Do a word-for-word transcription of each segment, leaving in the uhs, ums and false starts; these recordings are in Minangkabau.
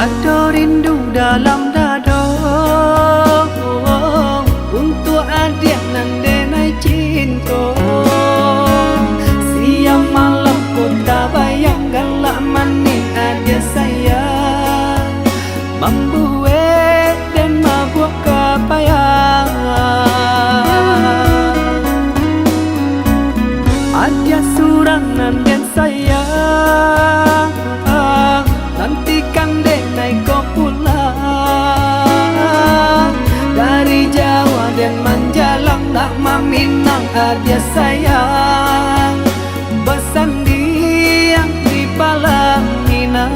Ado rindu dalam dado untuak adiak nan denai cinto. Siang malam ku tabayang, galak manih adiak sayang, mambuek den mabuak kapayang. Adiak surang nan den sayang, nantikan denai ko pulang. Dari jauah den manjalang, nak maminang adiak sayang, basandiang di palaminan.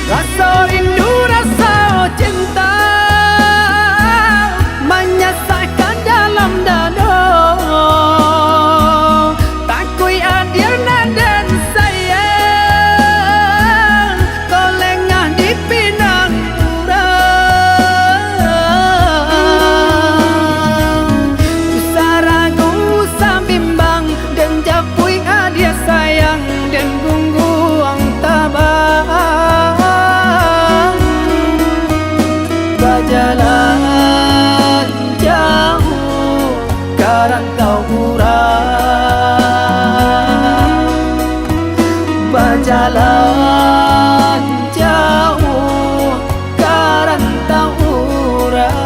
Raso rindu, raso cinta, manyasakkan dalam dado. Takuik adiak nan den sayang, ko lengah dipinang urang. Usah ragu, usah bimbang, den japuik adiak sayang, den gungguang tabang. Bajalan jauah ka rantau urang, bajalan jauah ka rantau urang.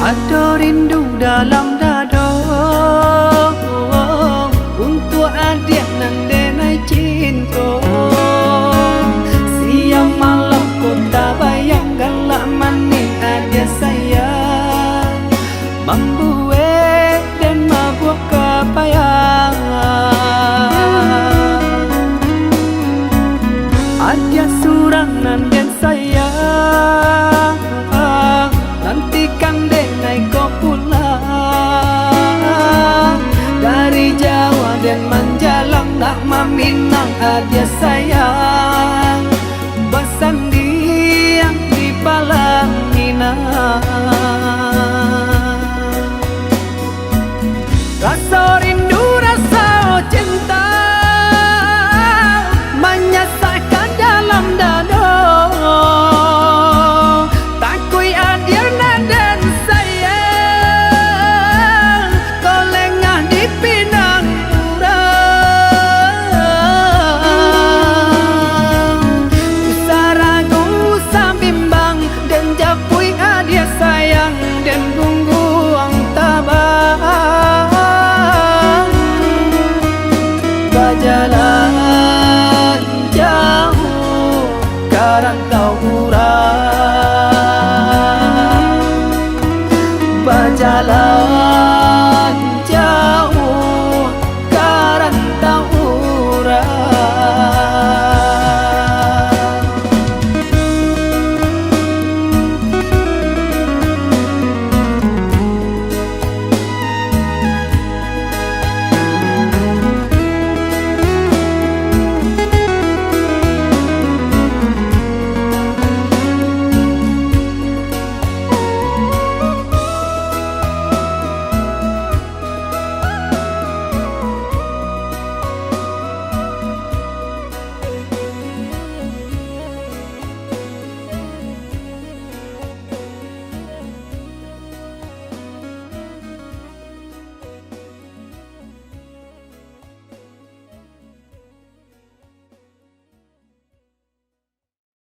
Ado rindu dalam dado untuak adiak nan denai cinto. Siang malam ku tabayang, galak manih adiak sayang, mambuek den mabuak kapayang. Adiak surang nan den sayang, nantikan denai ko pulang. Dari jauah den manjalang, nak maminang adiak sayang, basandiang di palaminan. Raso